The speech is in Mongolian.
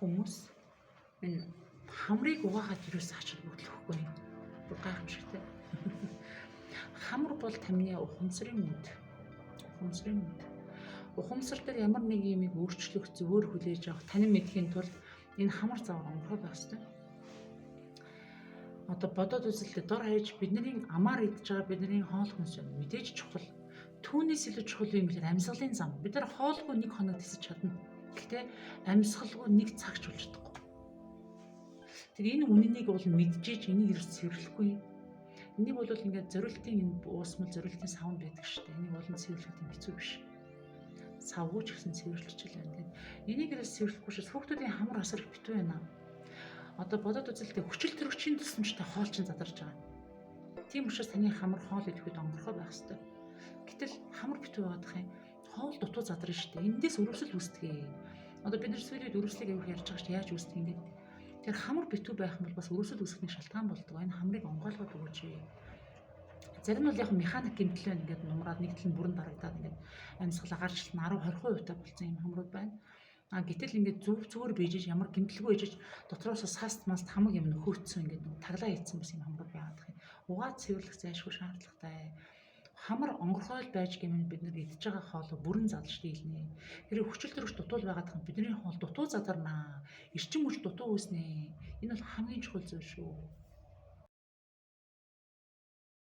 Хүмүүс энэ хамрыг угаахад юусаа ач холбогдол өгөхгүй юм. Бүр гайхамшигтай. Хамар бол тамны ухамсарын үнд. Ухамсарын үнд. Ухамсар дээр ямар нэг юмыг өөрчлөх, зөвөр хүлээж авах, танин мэдхийн тулд энэ хамар загвар онгорхой байх ёстой. Одоо бодоод үзэлтэй дор хаяж бидний амаар идж байгаа бидний хоол хүнс байна. Мэдээж чухал. Түүнээс илүү чухал юм гэхээр амьсгалын зам. Бид нар хоолгүй нэг хоног тэсэж чадна. Гэхдээ амьсгалгүй нэг цагч болж чадахгүй. Тэр энэ үнэнийг бол мэдчихэж энийг ерөөс цэвэрлэхгүй. Энийг бол ингээд зориултын энэ уусмал зориултын савн байдаг шүү дээ. Энийг бол цэвэрлэх юм хэцүү биш. Савгүй ч гэсэн цэвэрлэж л байна. Тэгээд энийг ерөөс цэвэрлэхгүй шээс хүүхдүүдийн хамар асар их битүү байна. Одоо бодоод үзэлтэй хүчил төрөгчийн тусламжтай хоол чинь задарч байгаа. Тийм учраас таны хамар хоол идэхэд онгорхой байх ёстой. Гэтэл хамар битүү байгаадах юм хоол дутуу задарна шүү дээ. Эндээс өрөвсөл үүсдэг. Одоо бид нар сүүлийн үед өрөвслийг авих ярьж байгаа шүү дээ. Яаж үүсдэг юм бэ? Тэр хамар битүү байх юм бол бас өрөвсөл үүсгэхний шалтгаан болдог. Энэ хамрыг онгойлгоод өгөөч. Зарим нь бол яг механик гэмтэл байна ингээд нумраад нэг тал нь бүрэн дарагдаад ингээд амьсгалаа гарч ирсэн 10 20% та болсон юм хамрууд байна. А гэтэл ингээд зөв зүгээр бийжиж ямар гэмтэлгүй ижиж дотроос саст маст хамаг юм нөхөөцсөн ингээд нэг таглаа хийцэн бас юм хамрууд байгаад их юм. Угаа цэвэрлэх зайшгүй шаардлагатай. Хамар онгорхой л байж гэмээр бид нар идж байгаа хоолоо бүрэн задлж дийлнэ. Хэрэг хүчил төрөгч дутуул байгаад хам бидний хоол дутуу задарнаа. Эрчим хүч дутуу үүснэ. Энэ бол хамгийн чухал зүйл шүү.